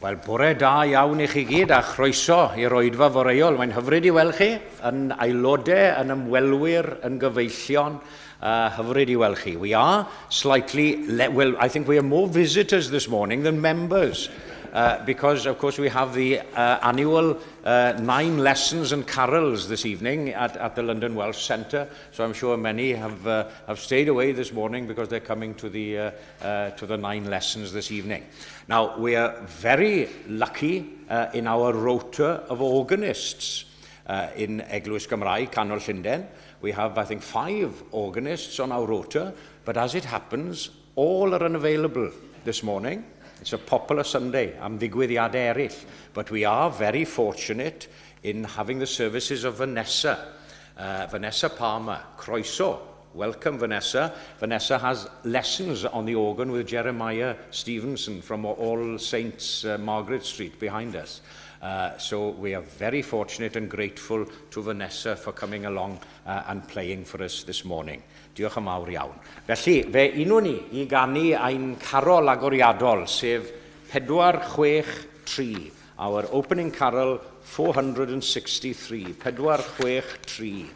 Wel, bore da iawn i chi gyd a chroeso i'r oedfa foreol. Mae'n hyfryd i weld chi yn aelodau, yn ymwelwyr, yn gyfeillion. Hyfryd i weld chi. We are slightly, well, I think we are more visitors this morning than members. Because, of course, we have the annual 9 lessons and carols this evening at the London Welsh Centre. So I'm sure many have stayed away this morning because they're coming to the 9 lessons this evening. Now, we are very lucky in our rota of organists in Eglwys Gymraeg, Canol Llundain. We have, I think, 5 organists on our rota, but as it happens, all are unavailable this morning. It's a popular Sunday am ddigwyddiadau eraill. But we are very fortunate in having the services of Vanessa. Vanessa Palmer, croeso. Welcome, Vanessa. Vanessa has lessons on the organ with Jeremiah Stevenson from All Saints Margaret Street behind us. So we are very fortunate and grateful to Vanessa for coming along and playing for us this morning. Diolch yn fawr iawn. Felly, fe unwn ni i ganu ein carol agoriadol, sef 463. Our opening carol 463. 463.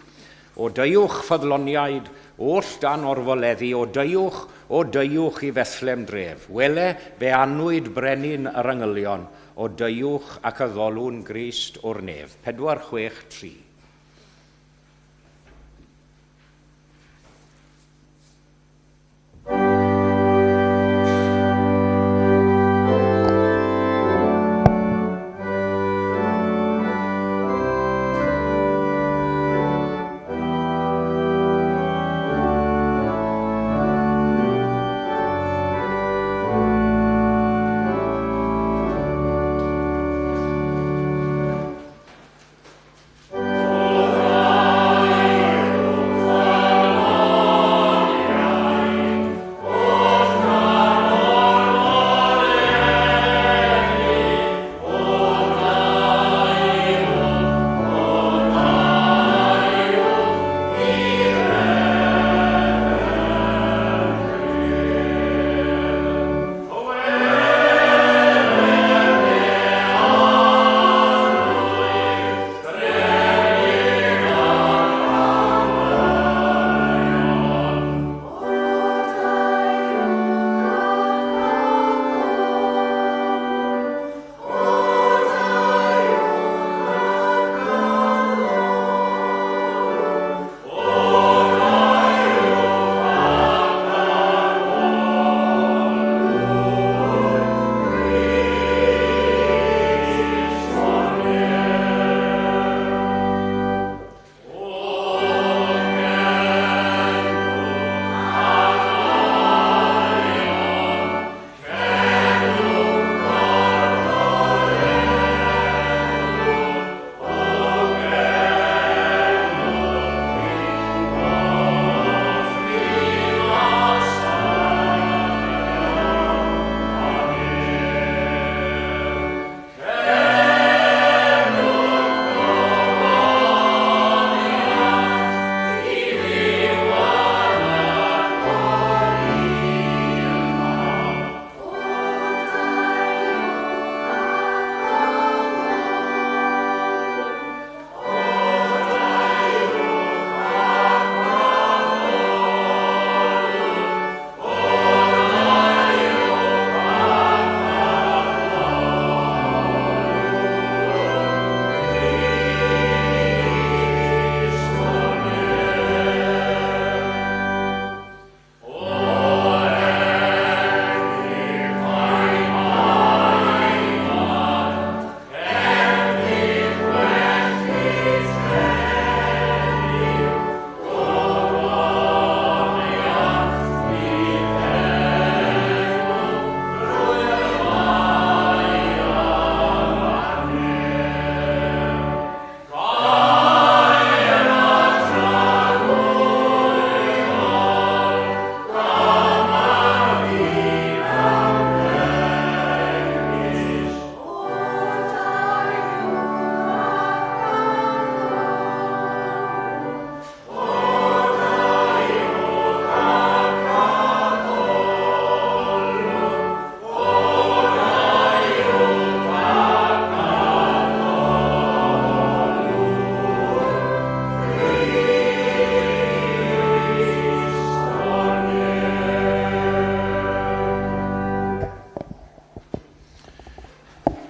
O deuwch ffyddloniaid, oll dan orfoleddu, o deuwch i Fethlem dref. Wele, fe anwyd brenin yr angylion, o deuwch ac addolwn Grist o'r nef. 463.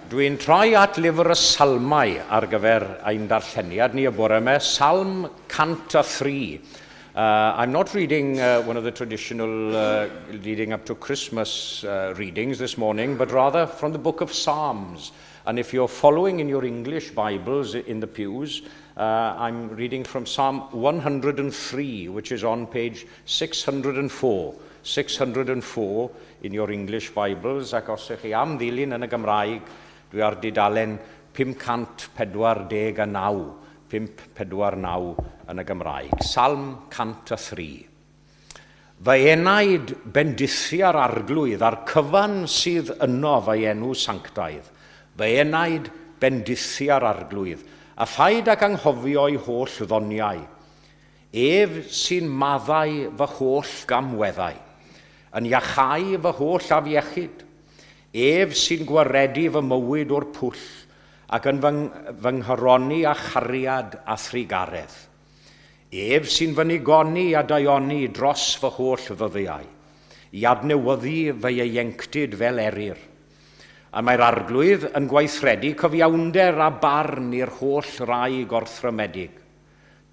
Dwi'n troi at lyfr y Salmau ar gyfer ein darlleniad ni y bore yma, Salm 103. I'm not reading one of the traditional leading up to Christmas readings this morning, but rather from the book of Psalms. And if you're following in your English Bibles in the pews, I'm reading from Psalm 103, which is on page 604. 604 in your English Bibles, ac os ydych chi am ddilyn yn y Gymraeg, dwi ar dudalen 549, 549 yn y Gymraeg. Salm 103. Fy enaid bendithia'r arglwydd a'r cyfan sydd yno fy enw sanctaidd. Fy enaid bendithia'r arglwydd, a phaid ag anghofio'i holl ddoniau. Ef sy'n maddau fy holl gamweddau, yn iachau fy holl afiechyd. Ef sy'n gwaredu fy mywyd o'r pwll ac yn fy nghoroni â chariad a thrugaredd. Ef sy'n fy nigoni a daioni dros fy holl ddyddiau, i adnewyddu fy ieuenctid fel eryr. A mae'r arglwydd yn gweithredu cyfiawnder a barn i'r holl rai gorthrymedig.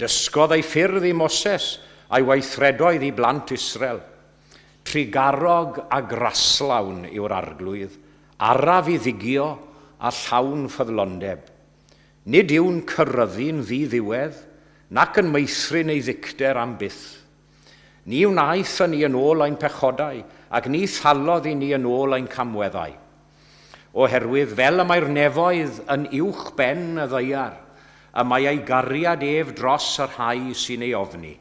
Dysgodd ei ffyrdd i Moses a'i weithredoedd i blant Israel. Trugarog a graslawn yw'r arglwydd, araf i ddigio a llawn ffyddlondeb. Nid yw'n cyryddu'n ddiddiwedd, nac yn meithrin ei ddicter am byth. Ni wnaeth â ni yn ôl ein pechodau, ac ni thalodd i ni yn ôl ein camweddau. Oherwydd fel y mae'r nefoedd yn uwch ben y ddaear, y mae ei gariad ef dros y rhai sy'n ei ofni.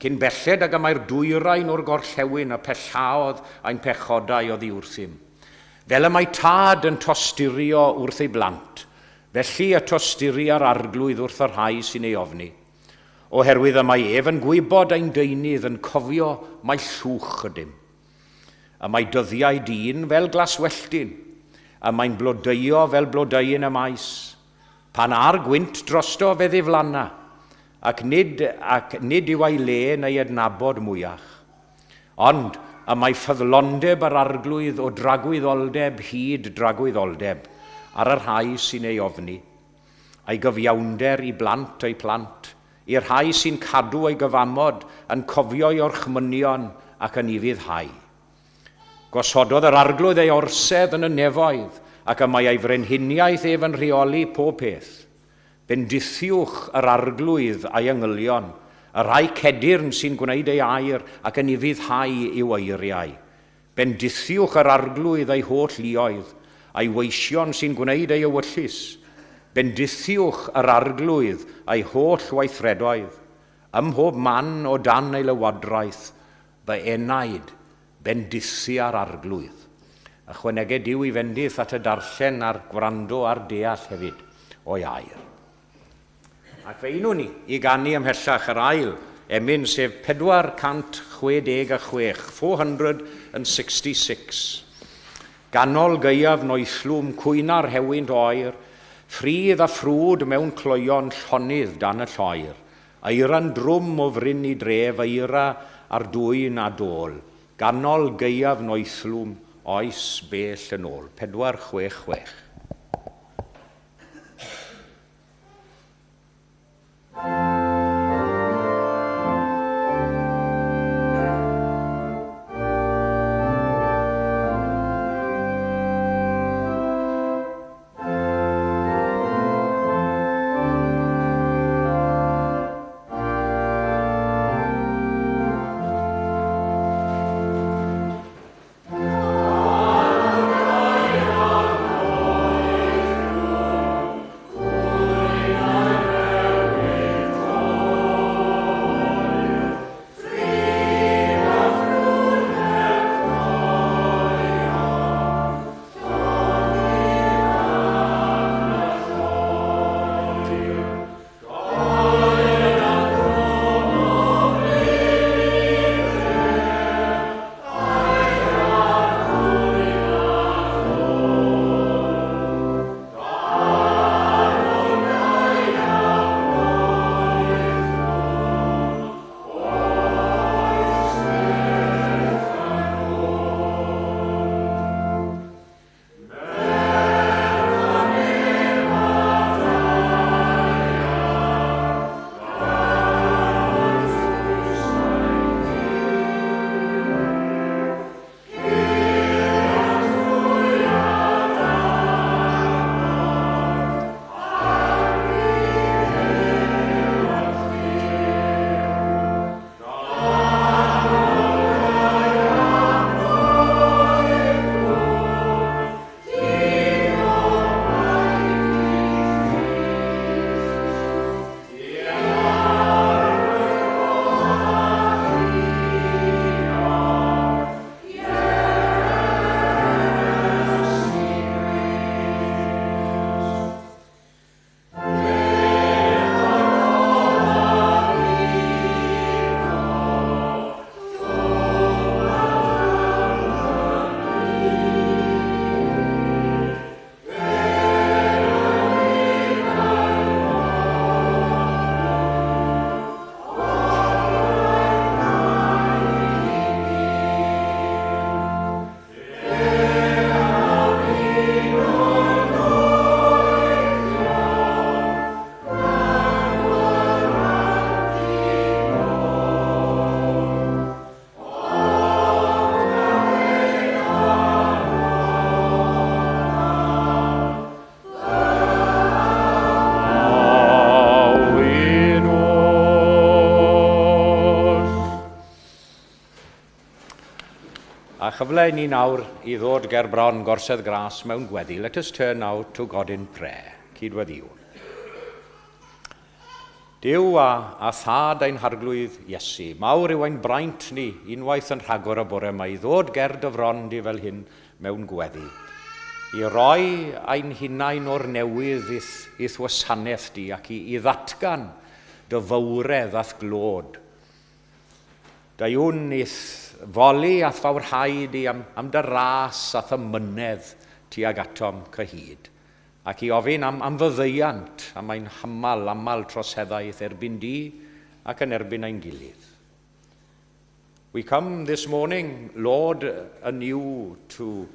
Cyn belled ag y mae'r dwyrain o'r gorllewin y pellaodd ein pechodau oddi wrthym. Fel y mae tad yn tosturio wrth ei blant, felly y tosturia'r arglwydd wrth y rhai sy'n ei ofni. Oherwydd y mae ef yn gwybod ein deunydd yn cofio mai llwch ydym. Y mae dyddiau dyn fel glaswelltyn, y mae'n blodeuo fel blodeuyn y maes. Pan â'r gwynt drosto fe ddiflanna, ac nid, ac nid yw ei le neu adnabod mwyach. Ond y mae ffyddlondeb yr arglwydd o dragwyddoldeb hyd dragwyddoldeb ar y rhai sy'n ei ofni, a'i gyfiawnder i blant eu plant, i'r rhai sy'n cadw ei gyfamod yn cofio'i orchmynion ac yn ufuddhau. Gosododd yr arglwydd ei orsedd yn y nefoedd, ac y mae ei frenhiniaeth ef yn rheoli pob peth. Bendithiwch yr arglwydd a'i angylion, y rhai cedyrn sy'n gwneud ei air ac yn ufuddhau i'w eiriau. Bendithiwch yr arglwydd a'i holl luoedd, a'i weision sy'n gwneud ei ewyllys. Bendithiwch yr arglwydd a'i holl weithredoedd. Ym mhob man o dan ei lywodraeth, fy enaid bendithia'r arglwydd. Ychwaneged Duw i fendith at y darllen a'r gwrando a'r deall hefyd o'i air. Ac fe unwn ni i ganu ymhellach yr ail emyn, sef 466, 466. Ganol gaeaf noethlwm, cwyna'r hewynt oer, ffridd a ffrwd mewn cloeon llonydd dan y lloer, eira'n drwm o fryn i dref, eira ar dwyn a dôl, ganol gaeaf noethlwm, oes bell yn ôl. 466. Amen. chyfle i ni nawr i ddod ger bron gorsedd gras mewn gweddi. Let us turn now to God in prayer. Cydweddïwn. Duw a, a thad ein harglwydd Iesu, mawr yw ein braint ni unwaith yn rhagor y bore yma i ddod ger dy fron di fel hyn mewn gweddi. I roi ein hunain o'r newydd i'th, i'th wasanaeth di ac i, i ddatgan dy fawredd a'th glod. Deuwn i'th foli a'th fawrhau di am, am dy ras a'th amynedd tuag atom cyhyd ac i ofyn am, am faddeuant am ein hamal, amal troseddau erbyn di ac yn erbyn ein gilydd. We come this morning, Lord, anew to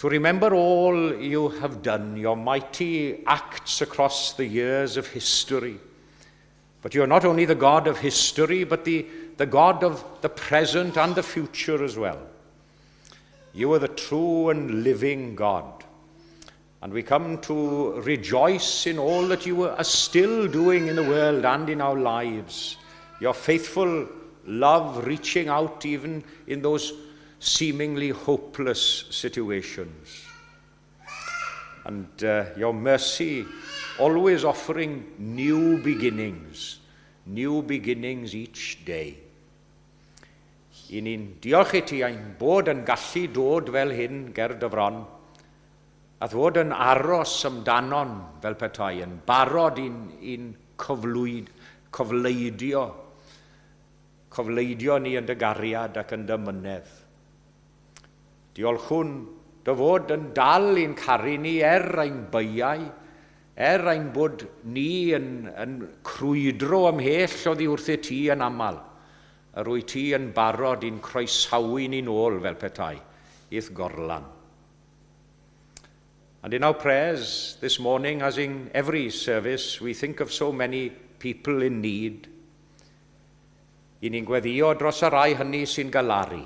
remember all you have done, your mighty acts across the years of history. But you're not only the God of history, but the God of the present and the future as well. You are the true and living God. And we come to rejoice in all that you are still doing in the world and in our lives. Your faithful love reaching out even in those seemingly hopeless situations. And your mercy always offering new beginnings each day. I ni'n diolch i ti ein bod yn gallu dod fel hyn ger dy fron, a ddod yn aros amdanon fel petai, yn barod i'n, i'n coflwyd, cofleidio, cofleidio ni yn dy gariad ac yn dy amynedd. Diolchwn dy fod yn dal i'n caru ni er ein beiau, er ein bod ni yn, yn crwydro ymhell oddi wrthyt ti yn aml, yr wyt ti yn barod i'n croesawu ni'n ôl fel petai, i'th gorlan. And in our prayers this morning, as in every service, we think of so many people in need. I ni'n gweddio dros y rai hynny sy'n galaru.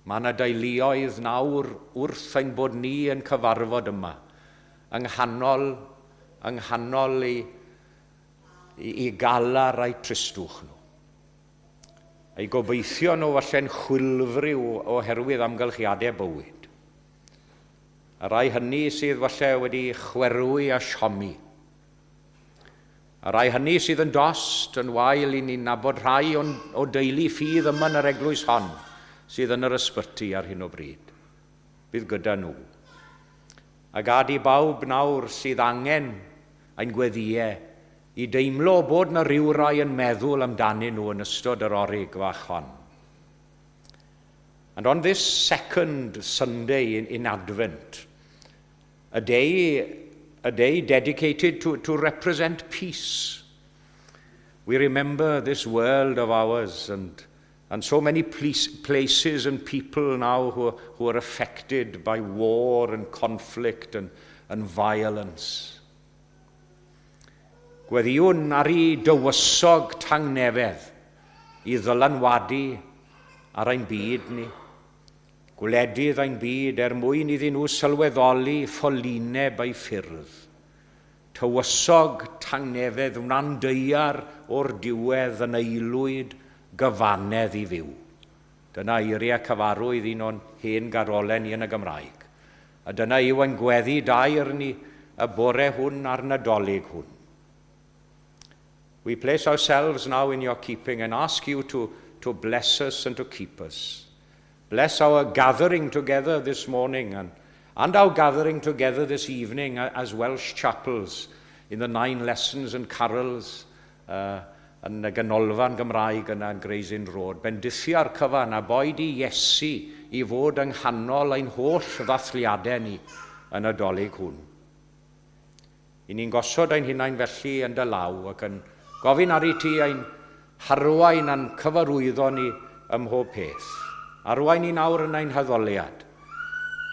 Mae yna deuluoedd nawr wrth ein bod ni yn cyfarfod yma, yng nghanol, yng nghanol i, i, i galar a'u tristwch nhw. Eu gobeithio nhw falle'n chwilfriw oherwydd amgylchiadau bywyd. Y rai hynny sydd falle wedi chwerwi a siomi. Y rai hynny sydd yn dost yn wael i ni'n nabod rhai o, o deulu ffydd yma yn yr eglwys hon sydd yn yr ysbyty ar hyn o bryd. Bydd gyda nhw. A gad i bawb nawr sydd angen ein gweddïau i deimlo bod na rhywrai yn meddwl amdanyn nhw yn ystod yr orig fach hon. And on this second Sunday in Advent, a day dedicated to represent peace, we remember this world of ours and so many places and people now who are affected by war and conflict and violence. Gweddïwn ar i dywysog tangnefedd i ddylanwadu ar ein byd ni. Gwledydd ein byd er mwyn iddyn nhw sylweddoli ffolineb eu ffyrdd. Tywysog tangnefedd wna'n daear o'r diwedd yn aelwyd gyfannedd i fyw. Dyna eiriau cyfarwydd un o'n hen garolau ni yn y Gymraeg. A dyna yw ein gweddi daer ni y bore hwn a'r Nadolig hwn. We place ourselves now in your keeping and ask you to bless us and to keep us. Bless our gathering together this morning and our gathering together this evening as Welsh chapels in the nine lessons and carols yn y ganolfan Gymraeg yna yn Gray's Inn Road. Bendithia'r cyfan a boed i Iesu i fod yng nghanol ein holl ddathliadau ni yn y Dolig hwn. I ni'n gosod ein hunain felly yn dy law ac yn gofyn ar i ti ein harwain a'n cyfarwyddo ni ym mhob peth. Arwain ni nawr yn ein haddoliad.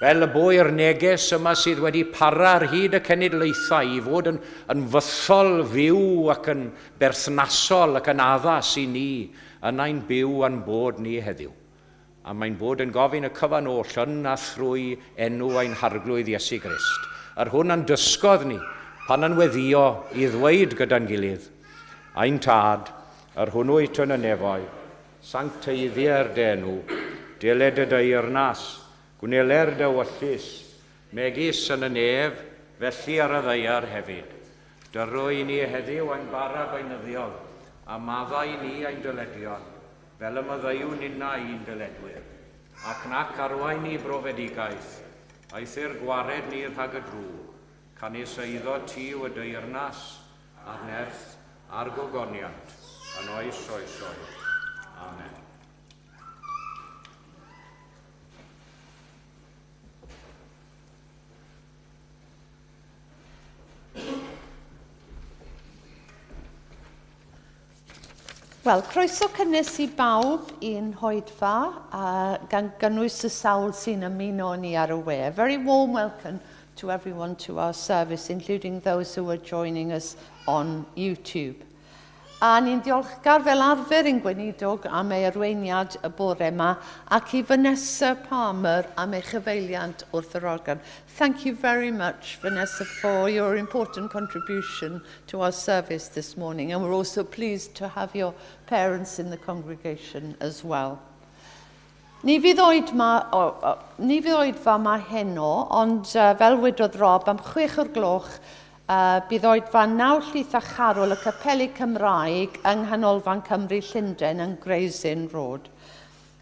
Fel y bo'r neges yma sydd wedi para ar hyd y cenedlaethau i fod yn, yn fythol fyw ac yn berthnasol ac yn addas i ni yn ein byw a'n bod ni heddiw. A mae'n bod yn gofyn y cyfan oll yn a thrwy enw ein harglwydd Iesu Grist. Yr hwn a'n dysgodd ni pan yn weddio i ddweud gyda'n gilydd, Ein tad, yr hwn wyt yn y nefoedd, sancteiddier dy enw, Deled y deyrnas, gwneler dy ewyllys, megis yn y nef, felly ar y ddaear hefyd. Dyro i ni heddiw ein bara beunyddiol, a maddau i ni ein dyledion, fel y maddeuwn ninnau i'n dyledwyr. Ac nac arwain ni i brofedigaeth, eithr gwared ni rhag y drwg, canys eiddo ti yw y deyrnas, a'r nerth, a'r gogoniant, yn oes oesoedd. Amen. Wel, croeso cynnes i bawb i'n hoedfa, gan gynnwys y sawl sy'n ymuno ni ar y we. A very warm welcome to everyone to our service, including those who are joining us on YouTube. A ni'n diolchgar fel arfer i'n gweinidog am ei arweiniad y bore yma ac i Vanessa Palmer am ei chyfeiliant wrth yr organ. Thank you very much, Vanessa, for your important contribution to our service this morning. And we're also pleased to have your parents in the congregation as well. Ni fydd oedma, o, o, ni fydd oedfa yma heno, ond fel wedodd Rob, am 6 o'r gloch, bydd oedfa Naw Llith a Charol y Capeli Cymraeg yng Nghanolfan Cymru Llundain yn Gray's Inn Road.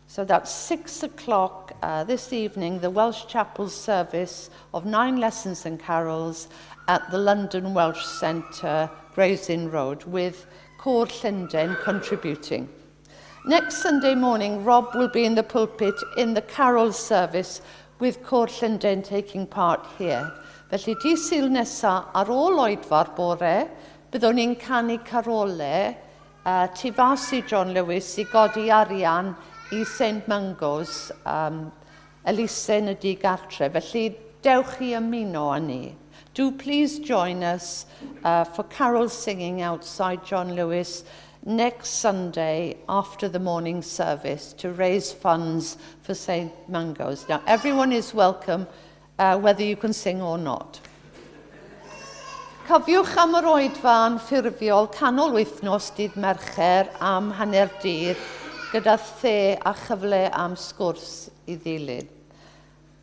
So that's 6 o'clock this evening, the Welsh Chapel service of 9 lessons and carols at the London Welsh Centre, Gray's Inn Road, with Côr Llundain contributing. Next Sunday morning, Rob will be in the pulpit in the carol service with Côr Llundain taking part here. Felly, dydd Sul nesa ar ôl oedfa'r bore, byddwn ni'n canu carolau tu fas i John Lewis i godi arian i St Mungo's, elusen y digartre. Felly, dewch i ymuno â ni. Do please join us for carol singing outside John Lewis next Sunday after the morning service to raise funds for St Mungo's. Now, everyone is welcome, whether you can sing or not. Cofiwch am yr oedfa anffurfiol canol wythnos dydd Mercher am hanner dydd gyda the a chyfle am sgwrs i ddilyn.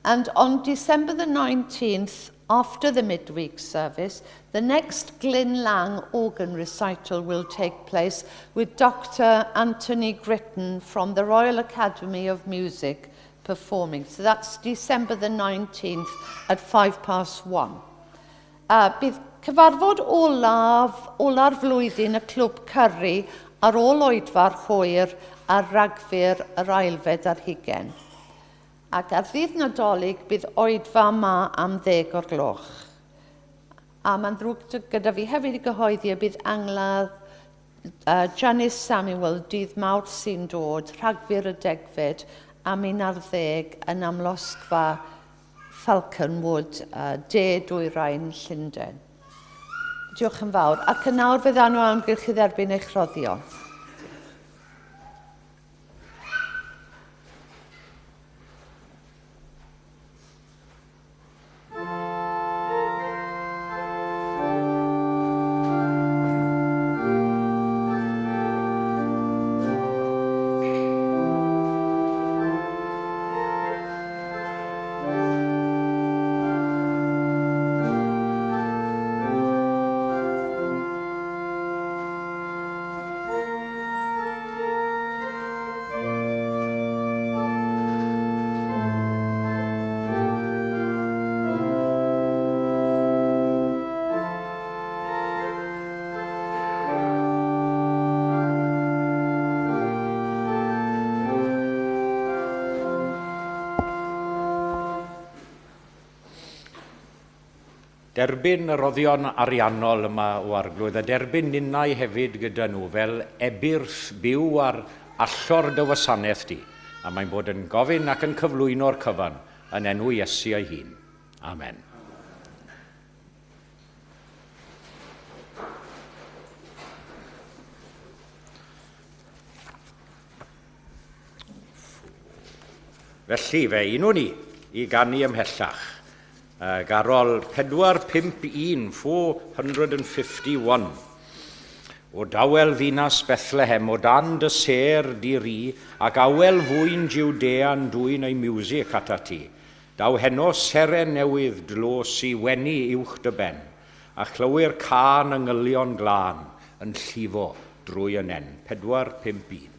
And on December the 19th, after the midweek service, the next Glyn Lang organ recital will take place with Dr. Anthony Gritten from the Royal Academy of Music performing. So that's December the 19th at 1:05. Bydd cyfarfod olaf, ola'r flwyddyn y Clwb Curry ar ôl oedfa'r hwyr ar Ragfyr yr ailfed ar hugain. Ac ar ddydd Nadolig bydd oedfa yma am 10 o'r gloch. A mae'n ddrwg gyda fi hefyd i gyhoeddi y bydd angladd Janice Samuel dydd Mawrth sy'n dod, Rhagfyr y 10fed, am 11 yn amlosgfa Falconwood, De Dwyrain Llundain. Diolch yn fawr. Ac yn nawr fe ddaw nhw amgylch i dderbyn eich rhoddion. Derbyn y roddion ariannol yma o Arglwydd, a derbyn ninnau hefyd gyda nhw fel ebyrth byw ar allor dy wasanaeth di, a mae'n bod yn gofyn ac yn cyflwyno'r cyfan yn enw Iesu ei hun. Amen. Felly, fe unwn ni i ganu ymhellach. Garol 451, 451. O dawel ddinas Bethlehem, o dan dy sêr di-ri, ac awel fwyn Jwdea'n dwyn ei miwsig atat ti. Daw heno seren newydd dlos i wenu uwch dy ben, a chlywir cân angylion glân yn llifo drwy y nen. 4, 5, 1.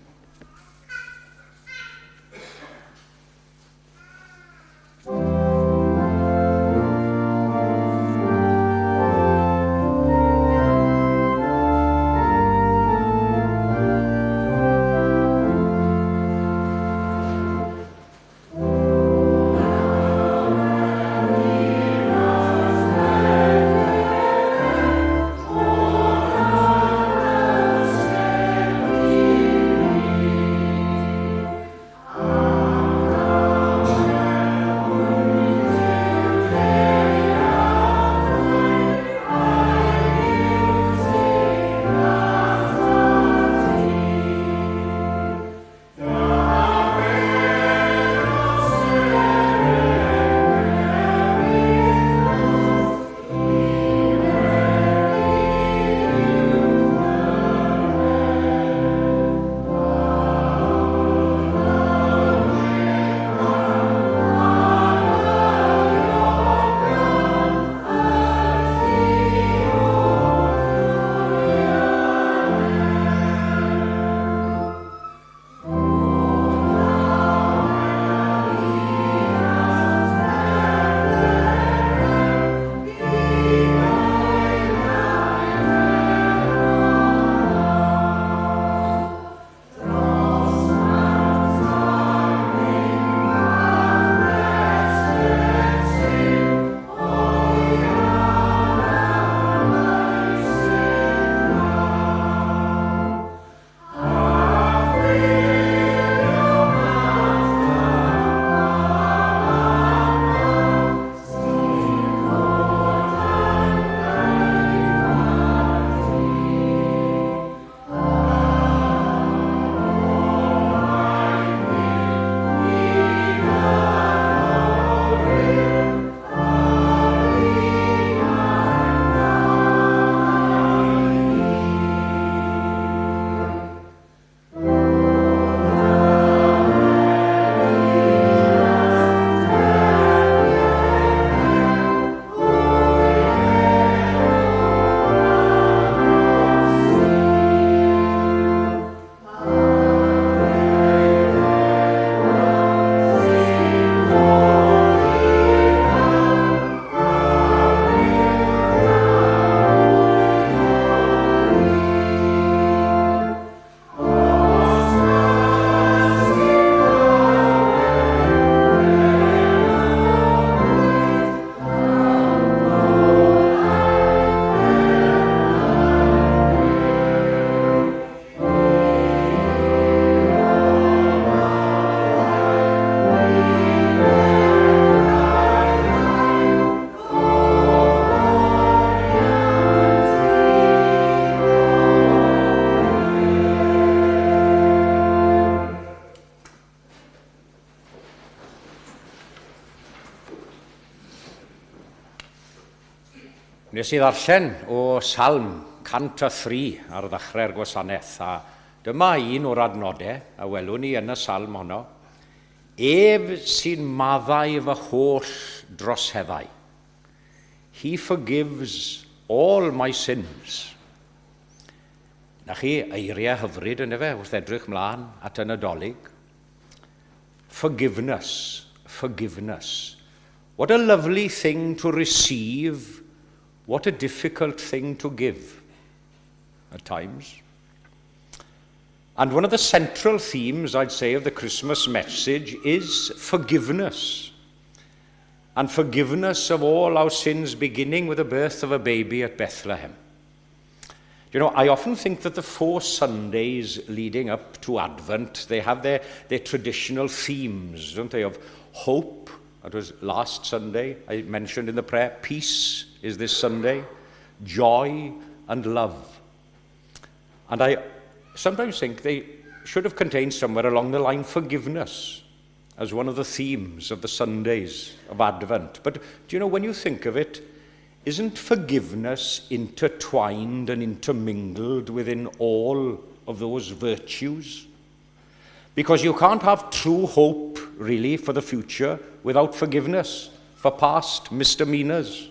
Nes i ddarllen o Salm 103 ar ddechrau'r gwasanaeth, a dyma un o'r adnodau a welwn ni yn y salm honno. Ef sy'n maddau fy holl droseddau. He forgives all my sins. Na chi, eiriau hyfryd yn efe wrth edrych mlaen at y Nadolig. Forgiveness, forgiveness. What a lovely thing to receive. What a difficult thing to give at times. And one of the central themes, I'd say, of the Christmas message is forgiveness. And forgiveness of all our sins, beginning with the birth of a baby at Bethlehem. You know, I often think that the 4 Sundays leading up to Advent, they have their traditional themes, don't they, of hope. That was last Sunday, I mentioned in the prayer. Peace is this Sunday. Joy and love. And I sometimes think they should have contained somewhere along the line forgiveness as one of the themes of the Sundays of Advent. But do you know, when you think of it, Isn't forgiveness intertwined and intermingled within all of those virtues? Because you can't have true hope, really, for the future without forgiveness for past misdemeanors.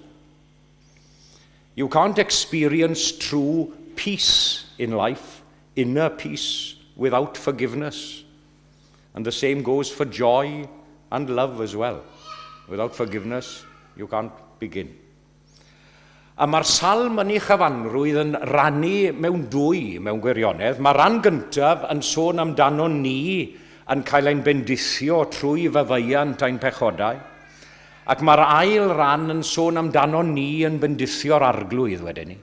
You can't experience true peace in life, inner peace, without forgiveness. And the same goes for joy and love as well. Without forgiveness, you can't begin. A mae'r salm yn ei chyfanrwydd yn rannu mewn dwy mewn gwirionedd. Mae'r rhan gyntaf yn sôn amdano ni yn cael ein bendithio trwy faddeuant ein pechodau. Ac mae'r ail ran yn sôn amdano ni yn bendithio'r Arglwydd wedyn ni,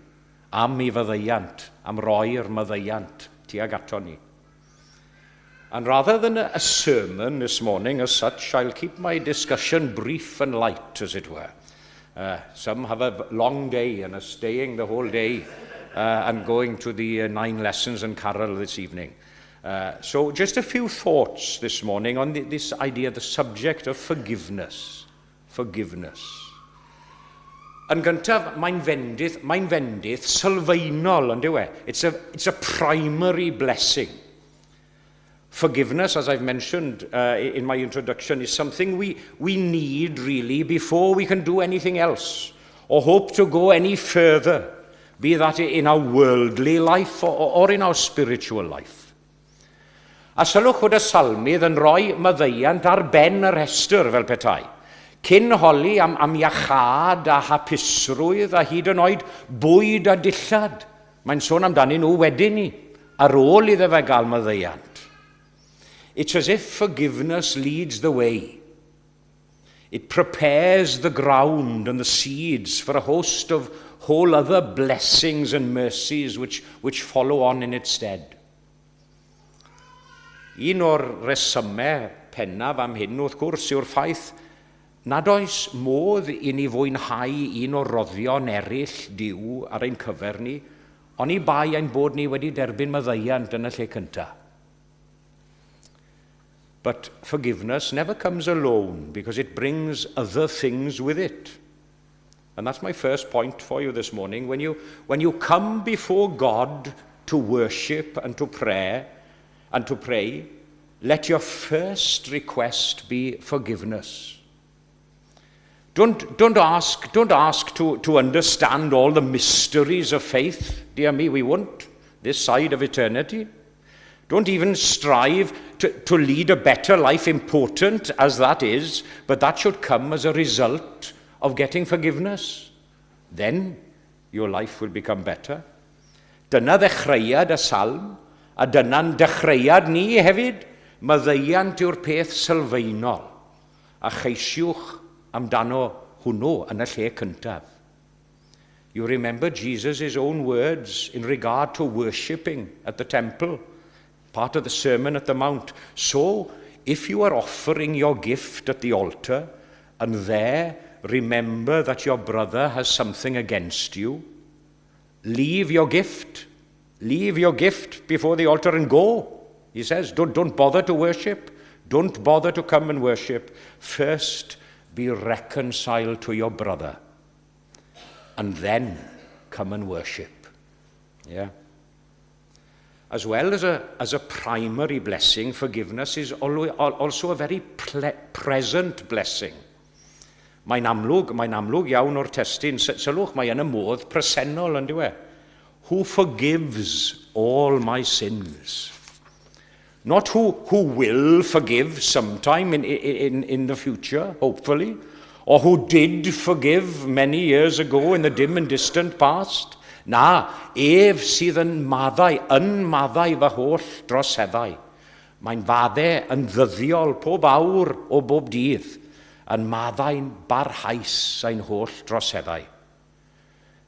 am ei faddeuant, am roi'r maddeuant tuag ato ni. And rather than a sermon this morning as such, I'll keep my discussion brief and light, as it were. Some have a long day and are staying the whole day and going to the nine lessons and carol this evening. So just a few thoughts this morning on this idea, the subject of forgiveness. Forgiveness. Yn gyntaf, mae'n fendith sylfaenol, on'd yw e? It's a primary blessing. Forgiveness, as I've mentioned in my introduction, is something we need really before we can do anything else or hope to go any further, be that in our worldly life or in our spiritual life. A sylwch fod y salmydd yn rhoi maddeuant ar ben y rhestr fel petai. Cyn holi am iachâd a hapusrwydd a hyd yn oed bwyd a dillad. Mae'n sôn amdanyn nhw wedyn ni, ar ôl iddo fe gael maddeuant. It's as if forgiveness leads the way. It prepares the ground and the seeds for a host of whole other blessings and mercies which follow on in its stead. Un o'r resymau pennaf am hyn, wrth gwrs, yw'r ffaith nad oes modd i ni fwynhau un o'r roddion eraill Duw ar ein cyfer ni, oni bai ein bod ni wedi derbyn maddeuant yn y lle cyntaf. But forgiveness never comes alone because it brings other things with it. And that's my first point for you this morning. When you come before God to worship and to pray, let your first request be forgiveness. Don't ask to understand all the mysteries of faith. Dear me, we won't this side of eternity. Don't even strive to lead a better life, important as that is, but that should come as a result of getting forgiveness. Then your life will become better. Dyna ddechreuad y salm, a dyna'n dechreuad ni hefyd. Maddeuant yw'r peth sylfaenol, a cheisiwch amdano hwnnw yn y lle cyntaf. You remember Jesus' own words in regard to worshipping at the temple, part of the Sermon at the Mount. "So, if you are offering your gift at the altar, and there remember that your brother has something against you, leave your gift. Leave your gift before the altar and go." He says, Don't bother to worship. Don't bother to come and worship. First, be reconciled to your brother, and then come and worship." Yeah. As well as a primary blessing, forgiveness is also a very present blessing. Mae'n amlwg iawn o'r testun, sylwch, mae yn y modd presennol on'd yw e? "Who forgives all my sins." Not who will forgive sometime in the future, hopefully, or who did forgive many years ago in the dim and distant past. Na, ef sydd yn maddau fy holl droseddau. Mae'n faddau yn ddyddiol pob awr o bob dydd, yn maddau'n barhaus ein holl droseddau.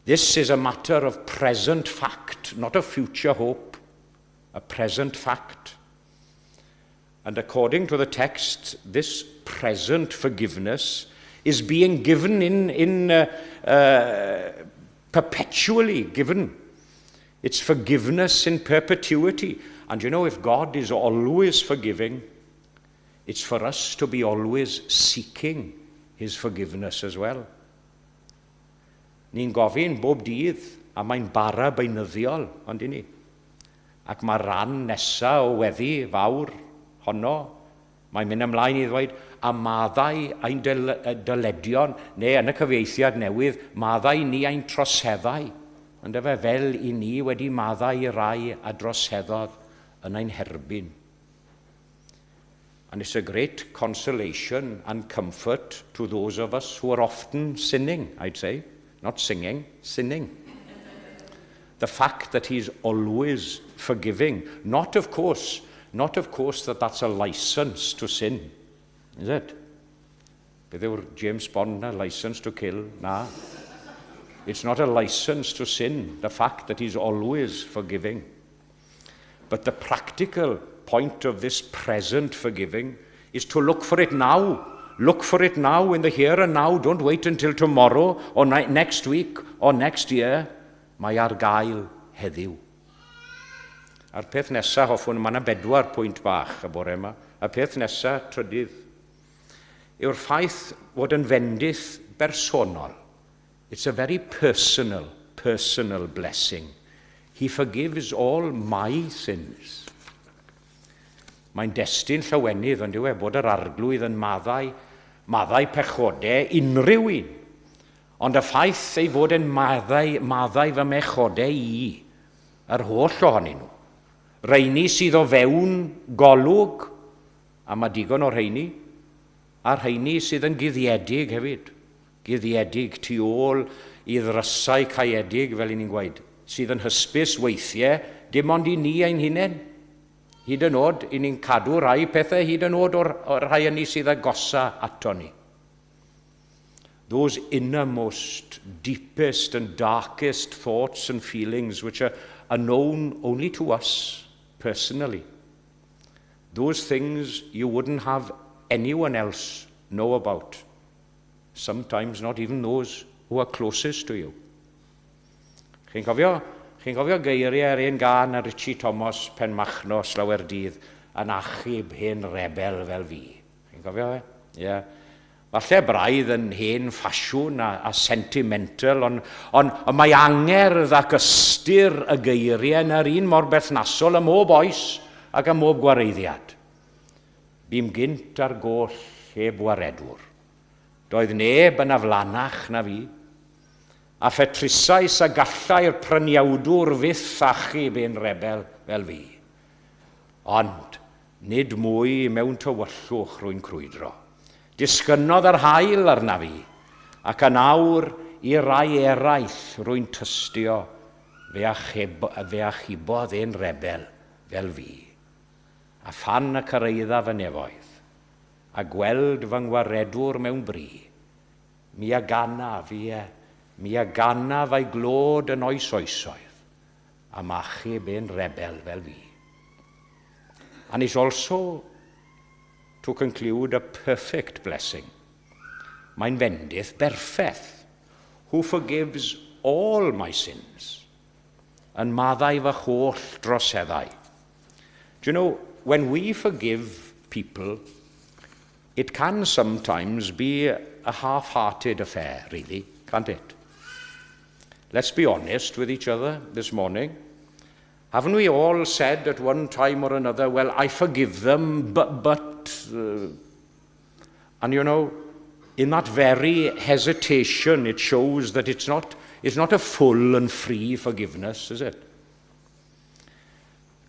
This is a matter of present fact, not a future hope, a present fact. And according to the text, this present forgiveness is being given in perpetually given. It's forgiveness in perpetuity. And if God is always forgiving, it's for us to be always seeking his forgiveness as well. Ni'n gofyn bob dydd, a mae'n bara beunyddiol, ond i ni. Ac mae rhan nesaf o weddi fawr honno, mae'n mynd ymlaen i ddweud, a maddau ein dyledion, neu yn y cyfieithiad newydd, maddau ni ein troseddau. Ond efe fel i ni wedi maddau i rai a droseddodd yn ein herbyn. And it's a great consolation and comfort to those of us who are often sinning, I'd say. Not singing, sinning. The fact that he's always forgiving. Not, of course, not of course that that's a license to sin, is it? Beth yw'r James Bond na? License to kill? Na. It's not a license to sin, the fact that he's always forgiving. But the practical point of this present forgiving is to look for it now. Look for it now in the here and now. Don't wait until tomorrow or next week or next year. Mae ar gael heddiw. A'r peth nesaf, hoffwn, mae yna bedwar pwynt bach y bore yma. Y peth nesaf, trydydd, yw'r ffaith fod yn fendith bersonol. It's a very personal, personal blessing. He forgives all my sins. Mae'n destun llawenydd, ond yw e, bod yr Arglwydd yn maddau pechodau unrhyw un. Ond y ffaith ei fod yn maddau fy mhechodau i, yr holl ohonyn nhw. Rheini sydd o fewn golwg, a mae digon o'r rheini, a rheini sydd yn guddiedig hefyd. Guddiedig tu ôl i ddrysau caeedig, fel i ni'n gweud, sydd yn hysbys weithiau, dim ond i ni ein hunain. Hyd yn oed, i ni'n cadw rhai pethau hyd yn oed o'r rhai yn ni sydd agosa ato ni. Those innermost, deepest and darkest thoughts and feelings which are known only to us personally. Those things you wouldn't have anyone else know about. Sometimes not even those who are closest to you. Chi'n cofio geiriau yr un gân a Richie Thomas Penmachno slawer dydd yn achub hen rebel fel fi? Chi'n cofio fe? Ie. Yeah. Falle braidd yn hen ffasiwn a sentimental, ond mae angerdd ac ystyr y geiriau yn yr un mor berthnasol ym mhob oes ac ym mhob gwareiddiad. Bûm gynt ar goll heb waredwr. Doedd neb yn aflanach na fi. A phetrusais a gallai'r pryniawdwr fyth achub un rebel fel fi. Ond nid mwy mewn tywyllwch rwy'n crwydro. Disgynnodd yr haul arna fi, ac yn awr i rai eraill rwy'n tystio fe achubodd un rebel fel fi. A phan y cyrhaeddaf y nefoedd, a gweld fy ngwaredwr mewn bri, mi a ganaf, ie, mi a ganaf ei glod yn oes oesoedd, am achub un rebel fel fi. And it's also, to conclude, a perfect blessing. Mae'n fendith berffaith, who forgives all my sins, yn maddau fy holl droseddau. Do you know, when we forgive people, it can sometimes be a half-hearted affair, really, can't it? Let's be honest with each other this morning. Haven't we all said at one time or another, "Well, I forgive them, but. And in that very hesitation, it shows that it's not a full and free forgiveness, is it?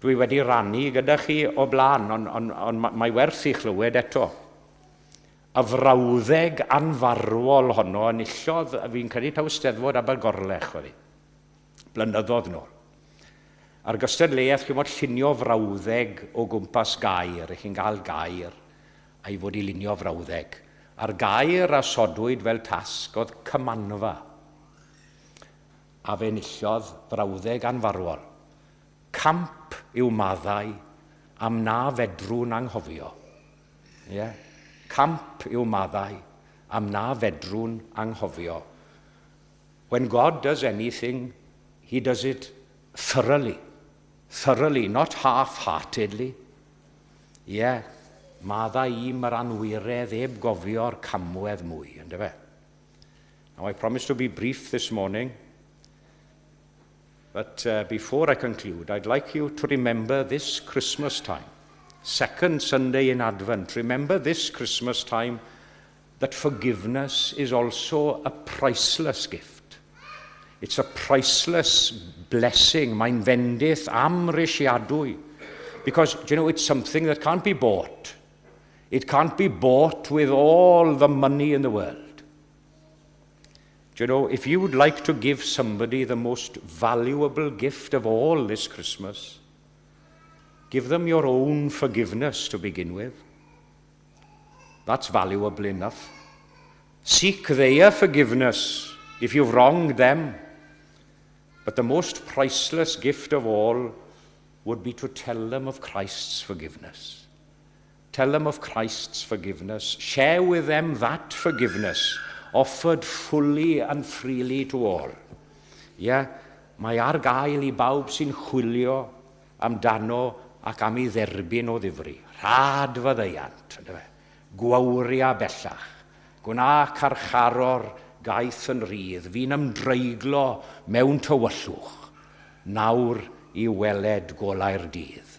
Dwi wedi rannu gyda chi o blaen, ond mae werth i chlywed eto. Y frawddeg anfarwol honno enillodd, fi'n credu taw Steddfod Abergorlech oedd hi, blynyddoedd nôl. A'r gystadleuaeth, chi'n bod llunio frawddeg o gwmpas gair, chi'n gael gair, a i fod i lunio frawddeg. A'r gair a sodwyd fel tasg oedd "cymanfa". A fe enillodd frawddeg anfarwol. "Camp yw maddau am na fedrwn anghofio." Yeah? Camp yw maddau am na fedrwn anghofio. When God does anything, he does it thoroughly. Thoroughly, not half-heartedly. Ie, yeah, maddau i'm yr anwiredd heb gofio'r camwedd mwy, ynddo fe? Now, I promise to be brief this morning, but uh, before I conclude, I'd like you to remember this Christmas time, second Sunday in Advent. Remember this Christmas time that forgiveness is also a priceless gift. It's a priceless blessing. Mae'n fendith amhrisiadwy. Because, do you know, it's something that can't be bought. It can't be bought with all the money in the world. Do you know, if you would like to give somebody the most valuable gift of all this Christmas, give them your own forgiveness to begin with. That's valuable enough. Seek their forgiveness if you've wronged them. But the most priceless gift of all would be to tell them of Christ's forgiveness. Tell them of Christ's forgiveness. Share with them that forgiveness offered fully and freely to all. Ie, yeah, mae ar gael i bawb sy'n chwilio amdano ac am ei dderbyn o ddifri. Rhad faddeuant, yndyfe. Gwawria bellach. Gwna carcharor gaeth yn rhydd, fi'n ymdreiglo mewn tywyllwch, nawr i weled golau'r dydd.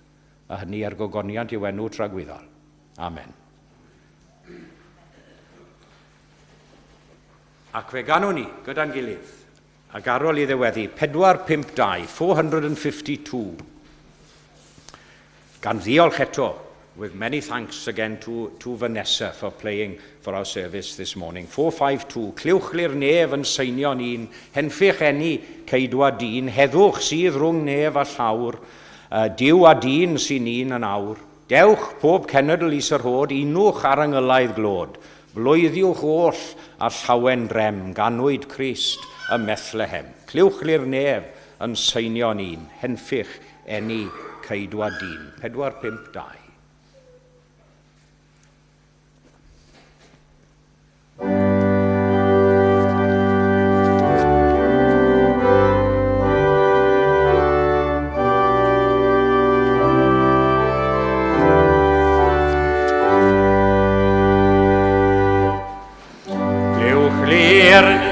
A hynny er gogoniant i'w enw tragwyddol. Amen. Ac fe ganwn ni gyda'n gilydd, ac ar ôl i ddiweddu, 452, 452. Gan ddiolch eto, with many thanks again to, to Vanessa for playing for our service this morning. 452, clywch li'r nef yn seinio'n un, henffych eni ceidwa dyn, heddwch sydd rhwng nef a llawr, uh, Duw a dyn sy'n un yn awr. Dewch pob cenedl i syrhod, unwch ar yngylaidd glod. Bloeddiwch oll a llawen drem, ganwyd Crist ym Methlehem. Clywch li'r nef yn seinio'n un, henffych eni ceidwa dyn. 4, 5, 2. Clear.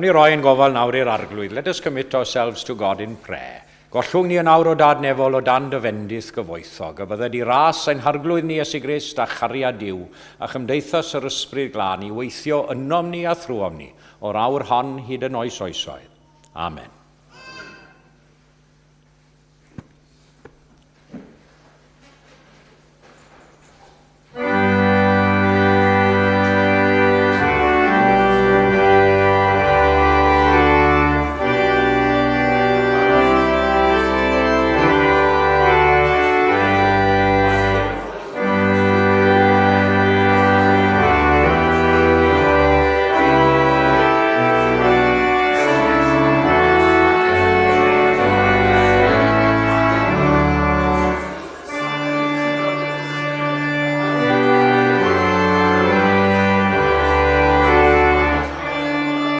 Gawn ni roi ein gofal nawr i'r Arglwydd. Let us commit ourselves to God in prayer. Gollwng ni yn awr o Dad nefol o dan dy fendith gyfoethog, y bydded i ras ein Harglwydd ni Iesu Grist a chariad Duw a chymdeithas yr Ysbryd Glân i weithio ynom ni a thrwom ni, o'r awr hon hyd yn oes oesoedd. Amen.